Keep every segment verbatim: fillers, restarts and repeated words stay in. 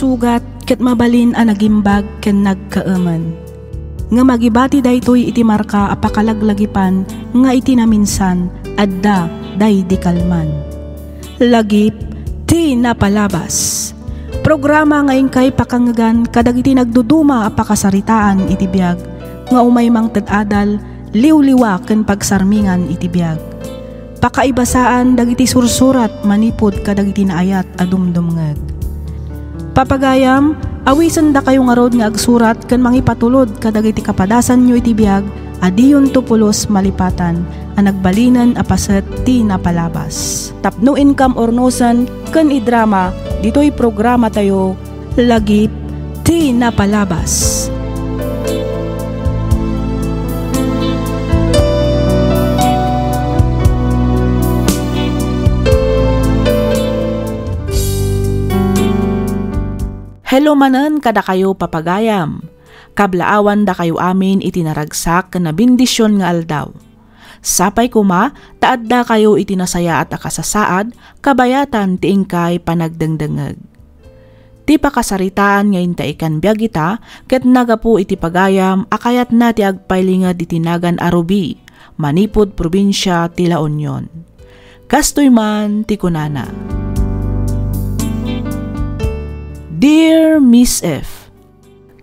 Sugat ket mabalin a nagimbag ken nagkaemen. Ngem agibati daytoy iti marka a pakalaglagipan nga iti naminsan, adda daydi kalman. Lagip ti napalabas. Programa nga inkay pakangngegan kadagiti nagduduma a pakasaritaan iti biag nga umay mangted adal, liwliwa ken pagsarmingan iti biag. Pakaibasaan dagiti sursurat manipud kadagiti naayat a dumdumngeg. Papagayam, awisendakayo ngarud nga agsurat ken mangipatulod kadagiti kapadasanyo iti biag a diyonto pulos malipatan a nagbalinen a paset ti napalabas. Tapno inkam urnosen ken idrama ditoy programatayo, Lagip ti Napalabas. Hello manen kadakayo, papagayam. Kablaawandakayo amin iti naragsak ken nabendision nga aldaw. Sapay koma ta addakayo iti nasayaat a kasasaad kabayatan ti inkay panagdengdengngeg. Ti pakasaritaan nga intaikan biag ita ket nagapu iti pagayam a kayatna ti agpailinged iti nagan a Ruby, manipud probinsia ti La Union. Kastoy man ti kunana, Dear Miss F,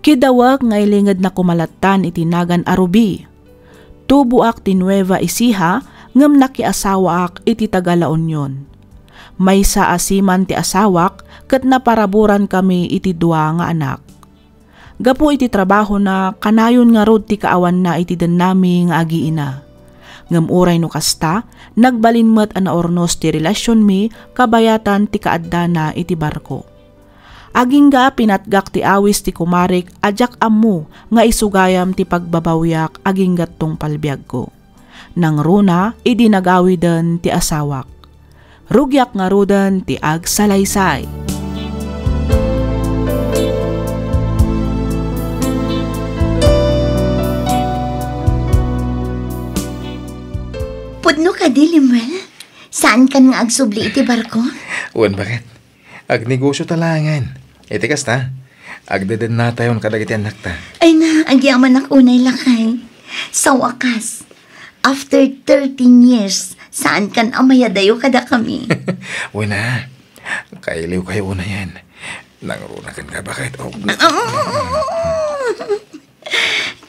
kidawek nga ilingedna koma lattan iti nagan a Ruby. Tuboak ti Nueva Ecija ngem nakiasawaak iti taga La Union. Maysa a seaman ti asawak ket naparaburan kami iti dua nga anak. Gapu iti trabahona, kanayon ngarud ti kaawanna iti dennami nga agiina. Ngem uray no kasta, nagbalin met a naurnos ti relasionmi kabayatan ti kaaddana iti barko. Agingga a pinatgak ti awis ti kumarik a diak ammo nga isu gayam ti pagbabawiak agingga tungpal biagko. Nangruna idi nagawiden ti asawak. Rugiak ngaruden ti agsalaysay. Pudno kadi, Lemuel? Saankan nga agsubli iti barko? Wen, baket. Agnegosio ta laengen. Iti kasta, agdedennatayon kadagiti annakta. Ay na, agyamanak unay, lakay. Sa wakas, after thirteen years, saankan a mayadayo kadakami. Wen a, kailiwkayo unayen. Nangruna kenka, baket. Oh.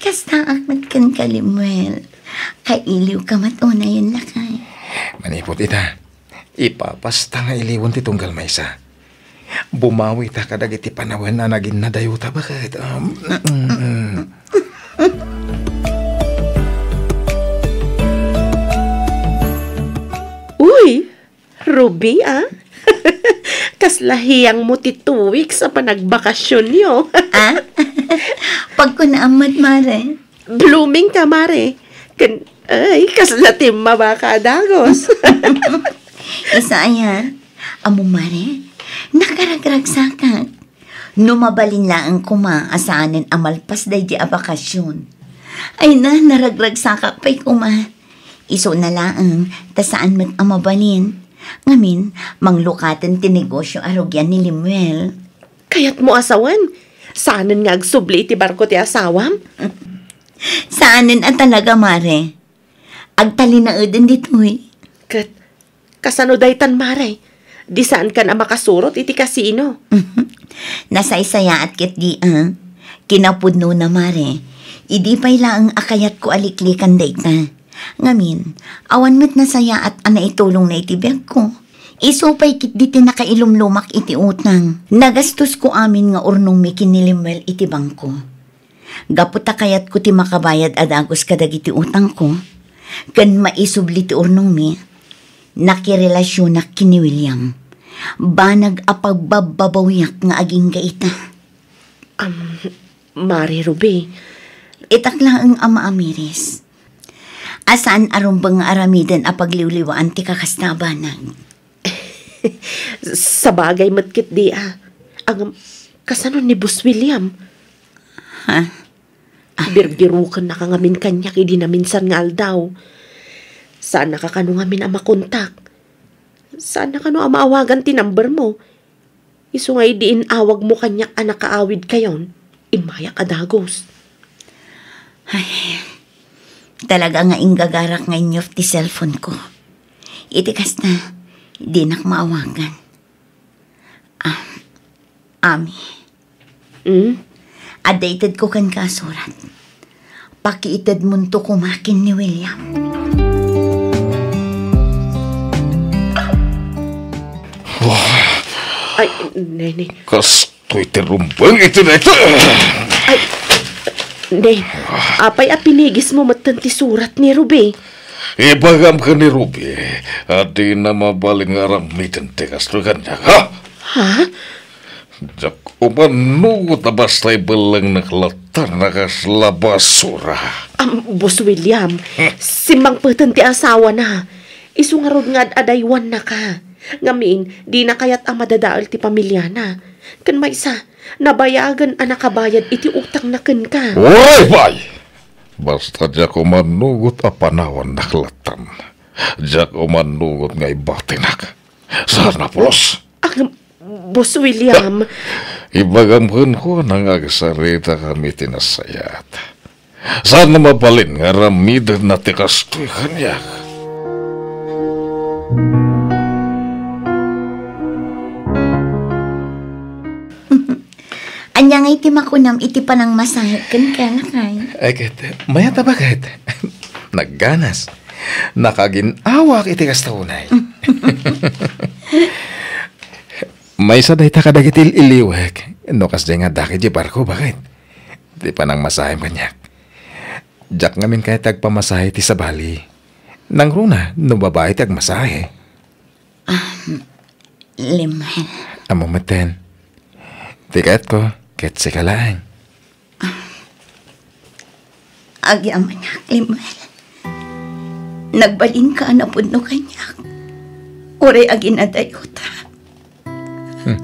Kastaak met kenka, Lemuel. Kailiwka met unayen, lakay. Manipud ita, ipapasta nga iliwen ti tunggal maysa. Bumawita kadagiti panawen a naginnadayota, baket. Um, mm, mm. Uy, Ruby, ah? Kasla hiyangmo ti two weeks a panagbakasionyo. Ah? Pagkunaam met, mare. Blooming ka, mare. Ken, ay, kasla timmaba ka a dagus. Isu aya, ammo, mare, nakaragragsakak. No mabalin laeng koma a saanen a malpas daydi a bakasion. Ay na, naragragsakak pay koma. Isuna laeng ta saan met a mabalin. Ngamin, manglukaten ti negosio a rugian ni Lemuel. Kayatmo a sawen, saanen nga agsubli iti barko ti asawam? Saanen a talaga, mare. Agtalinaeden ditoy. Ket kasano daytan, mare? Di saankan a makasurot iti kasino? Nasaysayaat ketdi, a. Kinapudnona, mare, idi pay laeng a kayatko a liklikan dayta. Ngamin, awan met nasayaat a naitulongna iti biagko. Isu pay ketdi ti nakailumlumak iti utang. Nagastosko amin nga urnongmi ken ni Lemuel iti bangko. Gapu ta kayatko ti makabayad a dagus kadagiti utangko, ken maisubli ti urnongmi, nakirelasionak ken ni William. Banag a pagbabbabawiak nga agingga ita. Am, Mare Ruby. Itak laeng a maamiris. A saan a rumbeng nga aramiden a pagliwliwaan ti kakasta a banag. Sabagay met ketdi a. Ngem, kasano ni Boss William? Ha? Birbirukennaka ngamin kaniak idi naminsan nga aldaw. Saannaka kano ngamin a makontak. Saanna kano a maawagan ti number mo. Isu nga idi in-awagmo kaniak a nakaawidkayon, immayak a dagus. Ay, talaga nga inggagarak nga inyuf ti cellphone-ko. Iti kasta, dinak maawagan. Ah, Ami. Hmm? Adda itedko kenka a surat. Pakiitedmonto koma ken ni William. Ay, Nene. Kastoy ti rumbeng iti dayta. Ay, Ne, apay a pinigismo metten ti surat ni Ruby? Ibagam ken ni Ruby a dina mabalin nga aramiden ti kastoy kaniak, ha? Ha? Diak umanugot a basta ibellengnek latta a kasla basura. Am, Boss William, simmangpeten ti asawana. Isu ngarud nga ad-adaywanna ka. Ngamin, dina kayat a madadael ti pamiliana. Ken maysa, nabayagen a nakabayad iti utangna kenka. Uray, bay! Basta diak umanugot a panawannak lattan. Diak umanugot nga ibatinak. Saan a pulos? Ah, Boss William. Ibagam kenkuana nga agsaritakami ti nasayaat. Saan a mabalin nga aramidenna ti kastoy kaniak. Ania ngay ti makunam iti panangmasahe kenka, lakay? Ay, ket, mayat a baket. Nagganas. Nakagin-awak iti kasta unay. Maysa dayta kadagiti il-iliwek, no kasdiay nga addaka idiay barko, baket. Ti panangmasahem kaniak. Diak ngamin kayat ti agpamasahe ti sabali. Nangruna, no babai ti agmasahe. Ah, Lemuel. Ammo metten. Ti kayatko, ket sika laeng. Agyamanak, Lemuel. Nagbalinka a napudno kaniak. Uray aginadayota. Hmm.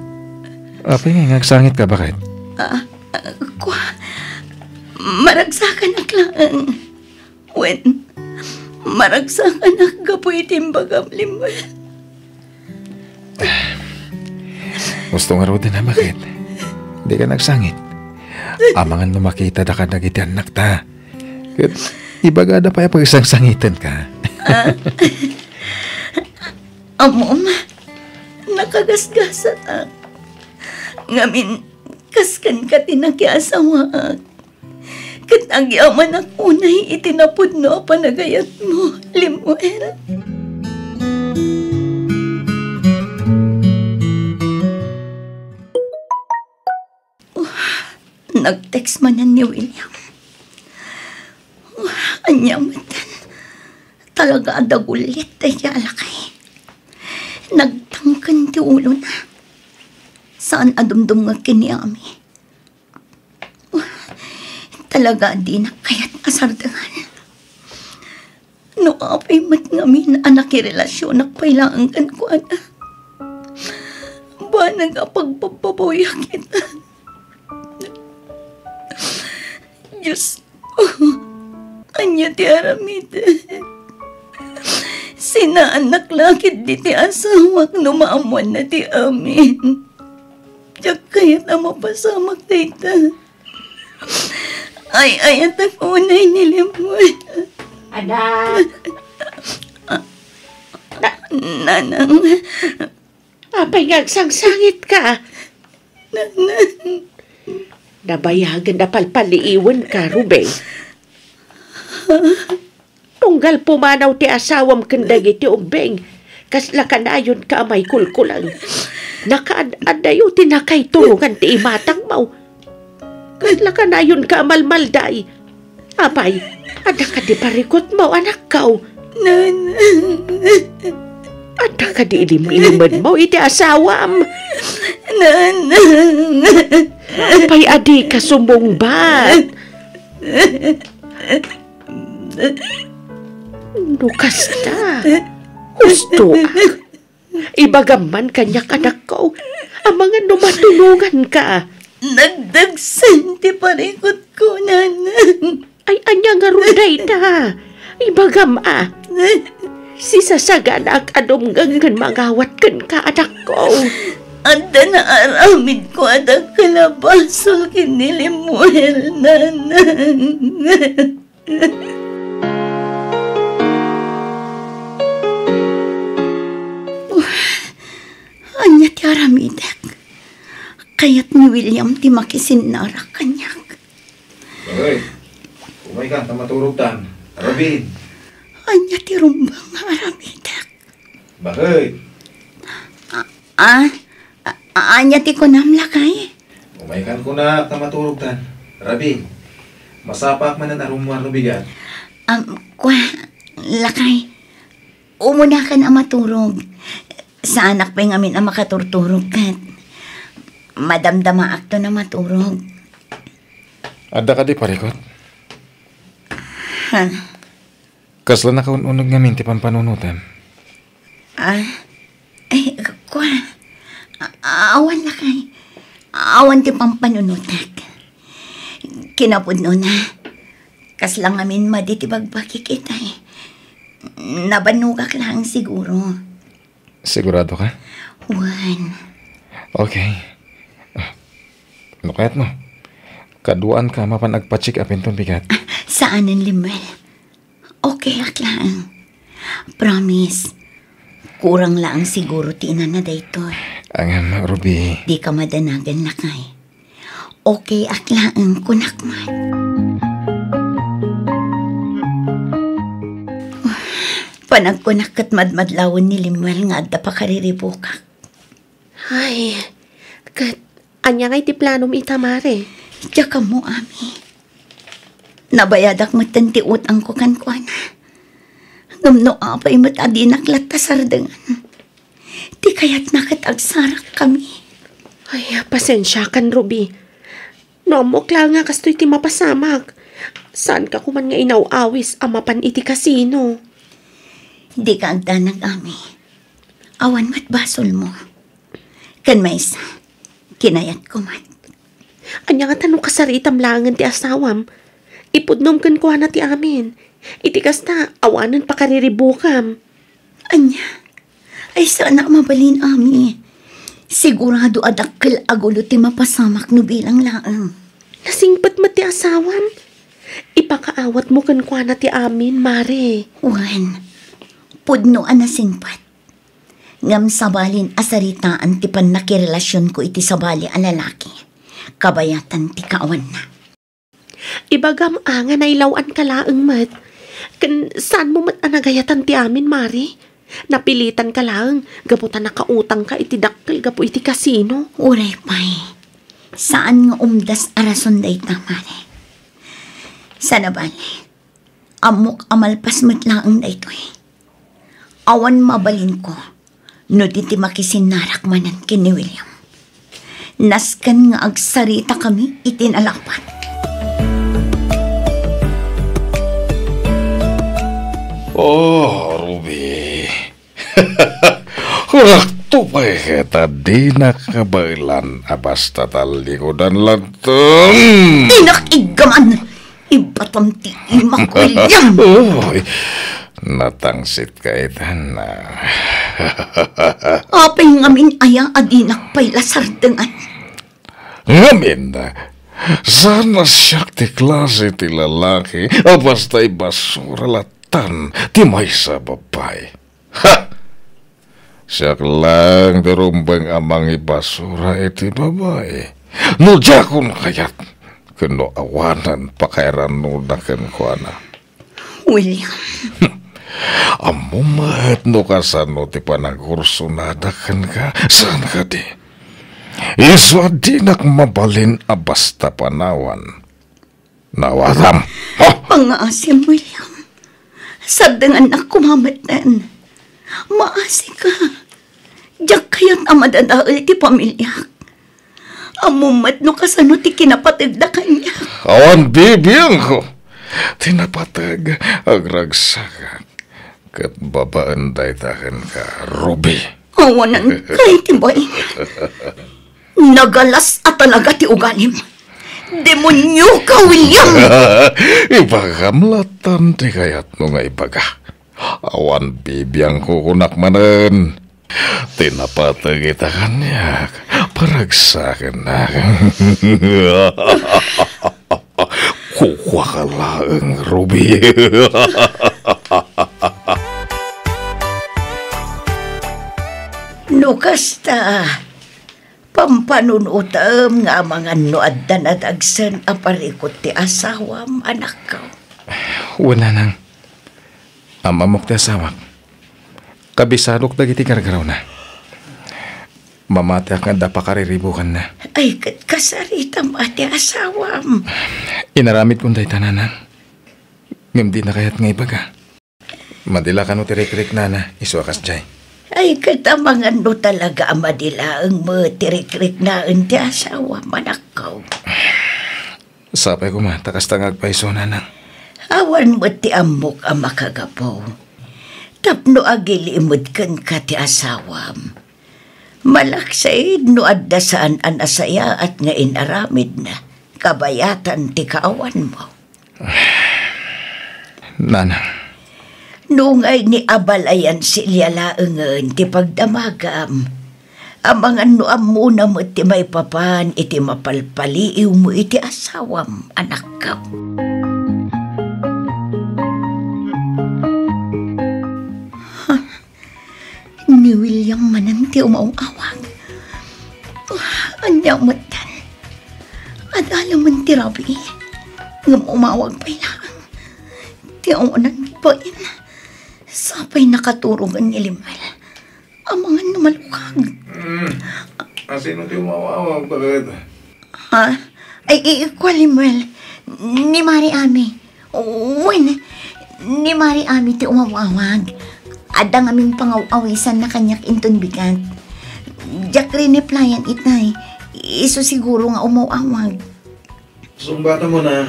Apay nga agsangitka, baket? Ah, ah, kua, maragsakanak laeng. Wen, maragsakanak gapu iti imbagam, Lemuel. Gusto ngaruden a, baket? Dika nagsangit. Amangan no makitada kadagiti annakta. Ket ibagada pay a pagsangsangitenka. Ah. Ammom, nakagasgasatak. Ngamin, kas kenka ti nakiasawaak. Ket agyamanak unay iti napudno a panagayatmo, Lemuel. Nag-text manen ni William. Ania metten, talaga a dagullit dayta a lakay. Nagtangken ti ulona. Saan a dumdumngeg ken ni Ami. Talaga a dinak kayat a sardengan. No apay met ngamin a nakirelasionak pay laeng kenkuana, banag a pagbabbabawiak ita. Diosko, ania ti aramiden? Sinaannak la ketdi ti asawak no maammoanna ti amin. Diak kayat a mapasamak dayta. Ay-ayatek unay ni Lemuel. Anak. Na- Nanang. Apay nga agsangsangitka? Nanang. Nabayagen a palpaliiwenka, Ruby. Tunggal pumanaw ti asawam ken dagiti ubbing, kasla kanayonka a maikulkulang. Nakaad-addayo ti nakaiturongan ti imatangmo. Kasla kanayonka a malmalday. Apay, adda kadi parikutmo, anakko? Nanang. Adda kadi ilimlimedmo iti asawam? Nanang. Apay a dika sumungbat? No kasta, hustoak. Ibagam man kaniak, anakko, amangan no matulonganka. Nagdagsen ti parikutko, Nanang. Ay, ania ngarud dayta? Ibagam a. Sisasaganaak a dumngeg ken mangawat kenka, anakko. Adda naaramidko a dakkel a basol ken ni Lemuel, nanang. Ania ti aramidek? Kayat ni William ti makisinnarak kaniak. Bakit? Umaykan ta maturogtan. Rabin. Ania ti rumbeng nga aramidek? Bakit? Ah, ah, ania ti kunam, lakay? Umaykan kunak ta maturogtan. Rabin. Masapak manen a rummuar no bigat. Am, kua, lakay. Umunakan a maturog. Saanak pay ngamin a makaturturog ket madamdamaakton a maturog. Adda kadi parikut? Ha? Kasla nakaun-uneg ngamin ti pampanunotem? Ah, ay, kua. A-, awan lakay. Awan ti pampanunotek. Kinapudnona, kasla ngamin madi ti bagbagik itay. Nabannogak laeng siguro. Sigurado ka? Wen. Okay. Ah, no kayat mo, kaduaanka mapan agpa-check up inton bigat. Ah, saanen, Lemuel. Okay ak laeng. Promise. Kurang laeng siguro ti inana daytoy. Ngem, Ruby. Dika madanagan, lakay. Okay ak laeng, kunak man. Panagkunak ket madmadlawen ni Lemuel nga adda pakariribukak. Ay, ket ania ngay ti planom ita, Mare? Diak ammo, Ami. Nabayadak metten ti utangko kenkuana. Ngem no apay met a dinak latta sardengan, ti kayatna ket agsarakkami. Ay, pasensiakan, Ruby. No ammok laeng a kastoy ti mapasamak, saanka koman nga inaw-awis a mapan iti kasino. Dika agdanag, Ami. Awan met basolmo. Ken maysa, kinayatko met. Ania ngata no kasaritam laengen ti asawam? Ipudnom kenkuana ti amin. Iti kasta, awanen pakariribukam. Ania? Ay, saanak a mabalin, Ami. Sigurado a dakkel a gulo ti mapasamak no bilang laeng. Nasingpet met ti asawam. Ipakaawatmo kenkuana ti amin, Mare. Wen, pudno a nasingpet. Ngem sabalin a saritaan ti pannakirelasionko iti sabali a lalaki, kabayatan ti kaawanna. Ibagam a nga nailaw-anka laeng met. Ken saanmo met a nagayatan ti amin, Mare. Napilitanka laeng gapu ta nakautangka iti dakkel gapu iti kasino. Uray pay, saan nga umdas a rason dayta, Mare. Sanabali, ammok a malpas met laeng daytoy. Awan mabalinko no di ti makisinnarak manen ken ni William. Nasken nga agsaritakami iti nalapat. Oh, Ruby. Kunak to pay ket a dinak kabaelan a basta tallikudan latta. Dinak iggaman! Ibatam ti imak, William! Uy, natangsit ka itan, ah. Apay ngamin aya a dinak pay la sardengan? Ngamin, saan a siak ti klase ti lalaki a basta ibasura lattan ti maysa a babai. Ha! Siak laeng ti rumbeng a mangibasura iti babai. No diakon kayat, ken no awanen pakairanoda kenkuana. William. Ammom met no kasano ti panagursunada kenka, saan kadi? Isu a dinak mabalin a basta panawan. Naawatam. Ha? Pangngaasim, William. Sardengannak koma metten. Maasika. Diak kayat a madadael ti pamiliak. Ammom met no kasano ti kinapategda kaniak. Awan bibiangko ti napateg, agragsakak. Ket babaen dayta kenka, Ruby. Awanan kay ti bain. Nagalas a talaga ti ugalim. Demonio ka, William! Ibagam lattan ti kayatmo nga ibaga. Awan bibiangko kunak manen. Ti napateg ita kaniak, paragsakennak. Kukuaka laeng, Ruby. No kasta, pampanunotem nga amangan no adda nadagsen a parikut ti asawam, anakko. Wen, nanang. Am-ammok ti asawak. Kabisadok dagiti gargarawna. Mamatiak nga adda pakariribukanna. Ay, ket kasaritam a ti asawam. Inaramidkon dayta, nanang. Ngem dina kayat nga ibaga. Madi la kano ti rikriknana, isu a kasdiay. Ay, ket amangan no talaga a madi laeng met ti rikriknaen ti asawam, anakko. Sapay koma ta kasta nga agpayso, nanang. Awan met ti ammok a makagapu. Tapno agilimed kenka ti asawam. Malaksid no adda saan a nasayaat nga inaramidna, kabayatan ti kaawanmo. Nanang. Nungay ni abalayan silia laengen ti pagdamagam. Amangan no ammona met ti maipapan iti mapalpaliiwmo iti asawam, anakko. Ni William manen ti umaw-awag. Ania metten? Adda laeng ti rabii, ngem umawag pay laeng. Ti awanan bain. Sapay nakaturogen ni Lemuel. Amangan no malukag. Hmm. Asino ti umaw-awag, baket? Ha? Ay, i-, kua, Lemuel. Ni Mari Ami. Wen, ni Mari Ami ti umaw-awag. Adda ngamin pangaw-awisanna kaniak inton bigat. Diak rineplyan itay. Isu siguro nga umaw-awag. Sungbatamon a.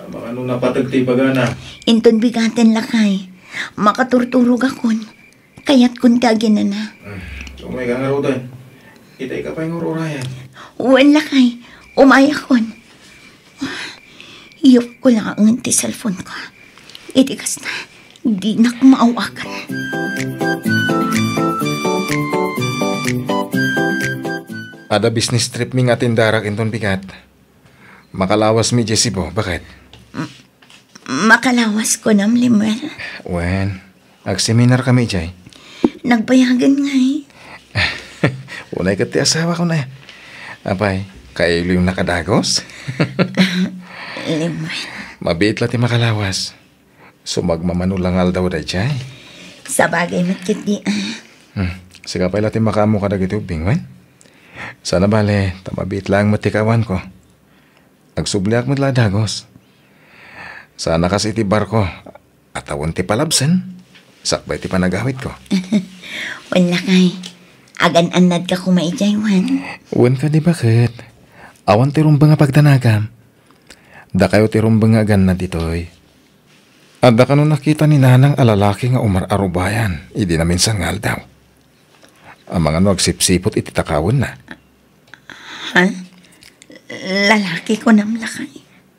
Amangan no napateg ti ibagana. Inton bigaten, lakay. Makaturturogakon. Kayatkon ti aginana. Hmm. Umayka ngaruden. Itay ka pay nga ur-urayan. Wen, lakay. Umayakon. Iyupko laengen ti cellphone ko. Iti kasta, dinak maawagan. Adda business trip mi nga atendarak inton bigat. Makalawasmi idiay Cebu, baket? M-, makalawas kunam, Lemuel? Wen, agseminar kami idiay. Nagbayagen ngay. Unay ket ti asawak, unay. Apay, kailiwnaka a dagos? Lemuel. Mabiit la ti makalawas. Sumagmamano la nga aldaw daydiay. Sabagay met ketdi, ah. Hmm. Sika pay la ti makaammo kadagiti ubbing, wen? Sana bale, ta mabiit laeng met ti kaawanko. Agsubliak met la a dagos. Sana kas iti barko, a tawen ti palabsen, sakbay ti panagawidko. Wen, lakay, agan-annadka koma idiay, wen? Wen kadi, baket. Awan ti rumbeng a pagdanagam. Dakayo ti rumbeng nga agannad ditoy. Adda kano nakita ni Nanang a lalaki nga umar-arubayan idi naminsan nga aldaw? Amangan no agsipsiput iti takawenna. Ha? Lalaki kunam, lakay?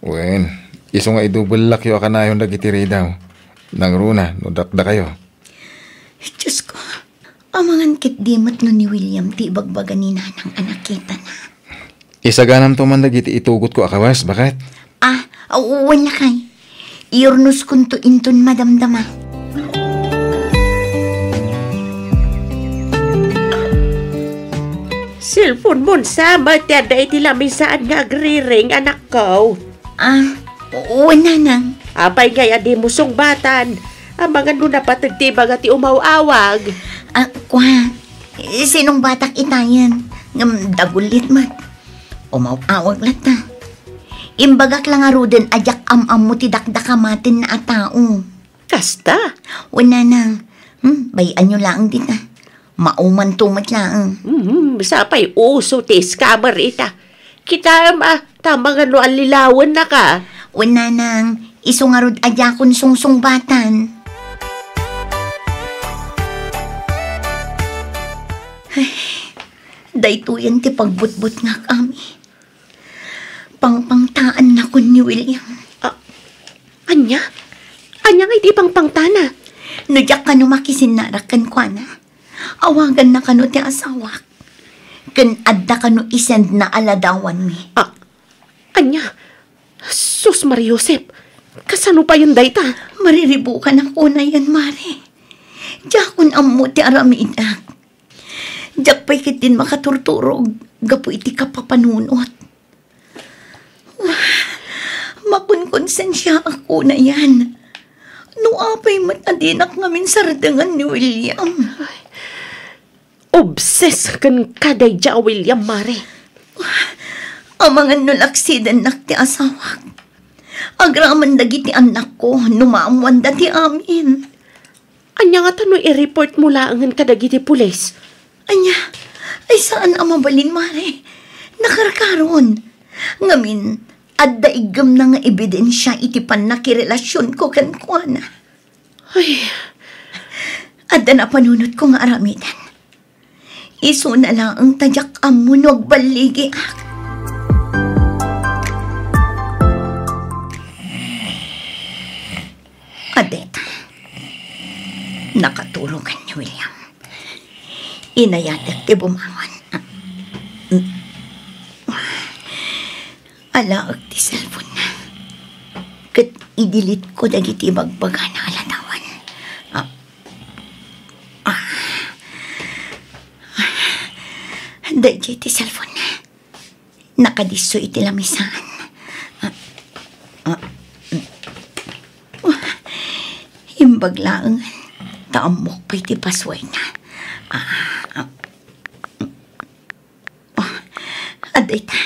Wen, isu nga idubellakyo a kanayon dagiti ridaw. Nangruna no dakdakayo. Diosko, amangan ketdi met no ni William ti ibagbaga ni Nanang a nakitana. Isaganamto man dagiti itugotko a kawas, baket? Ah, wen, lakay. Iyurnoskonto inton madamdama. Cellphone-mon sa met ti adda iti lamisaan nga agriring, anakko. Ah, wen, Nanang. Apay ngay a dimo sungbatan? Amangan no napateg ti ibaga ti umaw-awag. Ah, kua, sinungbatak itayen, ngem dagullit met. Umaw-awag latta. Imbagak la ngaruden a diak am-ammo ti dakdakamatenna a tao. Kasta? Wen, Nanang. Hmm, bay-anyo laeng dita. Maumanto met laeng. Mhm, sapay uso ti scammer ita. Kitaem a, ta amangan no allilawennaka. Wen, Nanang, isu ngarud a diakon sungsungbatan. Ay, daytoyen ti pagbutbutngak, Ami. Pangpangtaannakon ni William. Ah, ania? Ania ngay ti ipangpangtana? No diak kano makisinnarak kenkuana, Awaganna kano ti asawak. Ken adda kano isendna a ladawanmi. Ah, ania? Sus, Maria Josep, kasano payen dayta? Mariribukan ako na yan, Mare. Diakon ammo ti aramidek. Diak pay ketdin makaturturog gapu iti kapapanunot. Makonkonsensiaak ko na yan. No apay met a dinak ngamin sardengan ni William. Obses kenka daydiay a William, Mare. Amangan no laksidennak ti asawak. Agraman dagiti annakko no maammoanda ti amin. Ania ngata no i-report mo laengen kadagiti pulis? Ania? Ay, saan a mabalin, Mare. Nakarkaron. Ngamin, adda iggemna nga ebidensia iti pannakirelasionko kenkuana. Ay. Adda napanunotko nga aramiden. Isuna laeng ta diak ammo no agballigiak. Adda ita. Nakaturogan ni William. Inayatek ti bumangon. Alaek ti cellphone-na. Ket i-delete ko dagiti ibagbagana a ladawan. Ah. Ah. Daydiay ti cellphone-na. Nakadisso iti lamisaan. Ah. Ah. Imbag laeng ta ammok pay ti password-na. Ah. Ah. Oh, adda ita.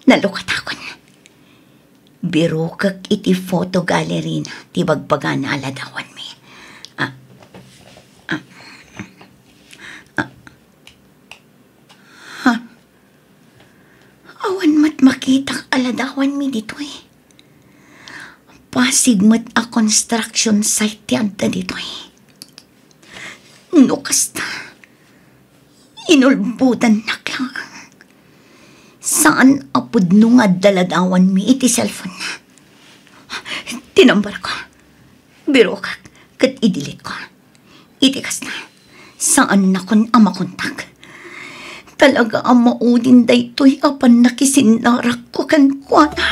Nalukatakon. Birukek iti photo gallery-na ti bagbagana a ladawanmi. Ah, ah, ah. Ha? Awan met makitak a ladawanmi ditoy. Pasig met a construction site ti adda ditoy. No kasta, inulbodannak laeng. Saan a pudno nga adda ladawanmi iti cellphone-na. Tinambarko. Birukek ket i-delete ko. Iti kasta, saannakon a makontak. Talaga a maudin daytoy a pannakisinnaragko kenkuana.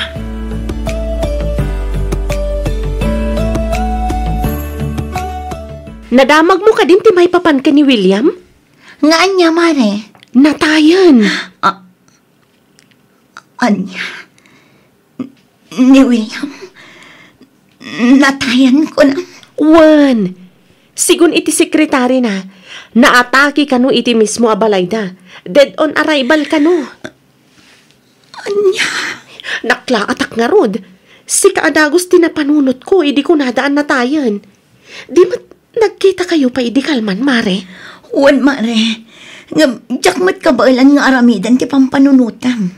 Nadamagmo kadin ti maipapan ken ni William? Nga ania, Mare? Natayen. Ah, ania? Ni William? Natayen, kunam? Wen, sigun iti sekretarina, naatake kano iti mismo a balayda. Dead on arrival kano. Ania? Naklaatak ngarud. Sika a dagus ti napanunotko idi kunada a natayen. Di met nagkitakayo pay idi kalman, Mare? Wen, Mare. Ngem, diak met kabaelan nga aramiden ti pampanunotam.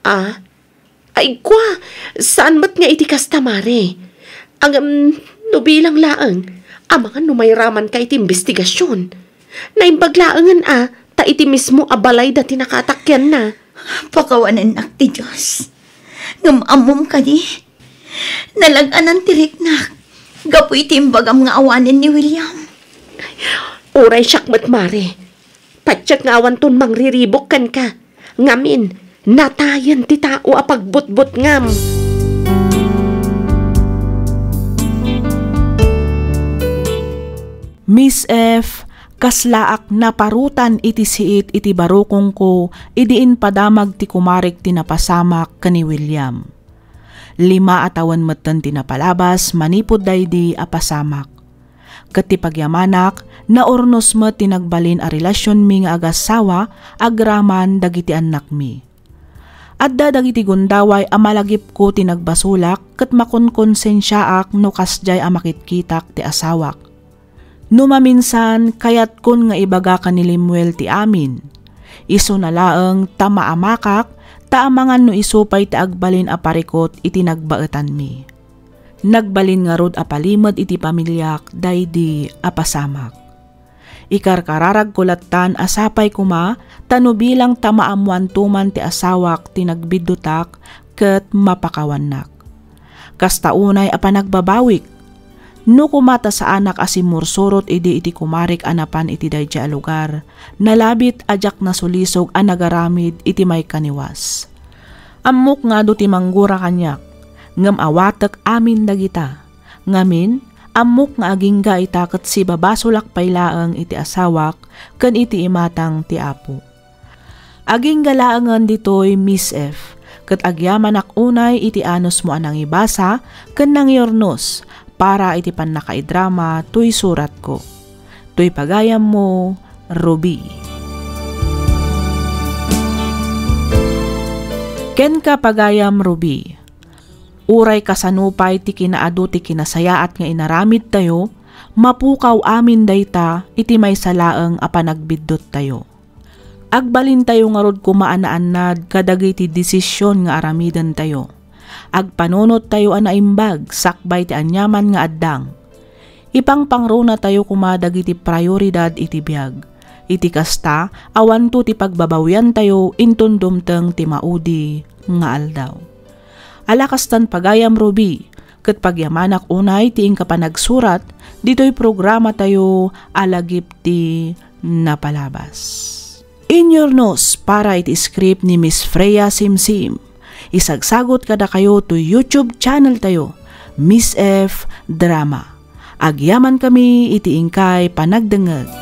Ah? Ay, kua, saan met nga iti kasta, Mare. Ngem, no bilang laeng, amangan no mairamanka iti imbestigasion. Naimbag laengen a, ta iti mismo a balayda ti nakaatakianna. Pakawanennak ti Dios. Ngem ammom kadi, nalag-anan ti riknak gapu iti imbagam nga awanen ni William. Uray siak met, Mare. Patiek nga awanton mangriribuk kenka. Ngamin, natayen ti tao a pagbutbutngam. Miss F, kaslaak naparutan iti siit iti barukongko idi impadamag ti kumarek ti napasamak ken ni William. Lima a tawen metten ti napalabas manipud daydi a pasamak. Ket ti pagyamanak, naurnos met ti nagbalin a relasionmi nga agassawa agraman dagiti annakmi. Adda dagiti gundaway a malagipko ti nagbasolak ket makonkonsensiaak no kasdiay a makitkitak ti asawak. No maminsan, kayatkon nga ibagaka ni Lemuel ti amin. Isuna laeng ta maamakak, ta amangan no isu pay ti agbalin a parikut iti nagbaetanmi. Nagbalin ngarud a palimed iti pamiliak daydi a pasamak. Ikarkararagko lattan a sapay koma ta no bilang ta maammoanto man ti asawak ti nagbiddutak ket mapakawannak. Kasta unay a panagbabawik. No koma ta saanak a simmursurot idi iti kumarik a napan iti daydiay a lugar, nalabit a diak nasulisog a nagaramid iti maikaniwas. Ammok nga adu ti manggura kaniak, ngem awatek amin dagita. Ngamin, ammok nga agingga ita ket sibabasolak pay laeng iti asawak ken iti imatang ti Apo. Agingga laengen ditoy, Miss F, ket agyamanak unay iti anusmo a nangibasa ken nangyurnos para iti pannakaidrama toy suratko. Toy pagayammo, Ruby. Kenka, pagayam Ruby, uray kasano pay ti kinaadu ti kinasayaat nga inaramidtayo, mapukaw amin dayta iti maysa laeng a panagbiddutayo. Agbalintayo ngarud koma a naannad kadagiti desisyon nga aramidentayo. Agpanunottayo a naimbag sakbay ti aniaman nga addang. Ipangpangronatayo koma dagiti prioridad iti biag. Iti kasta, awanto ti pagbabawiantayo inton dumteng ti maudi nga aldaw. Ala kastan, pagayam Ruby, ket pagyamanak unay ti inka panagsurat ditoy programatayo a Lagip ti Napalabas. Inyurnos para iti script ni Miss Freya Simsim. Isagsagot kadakayo to YouTube channel tayo, Miss F Drama. Agyaman kami iti inkay panagdengngeg.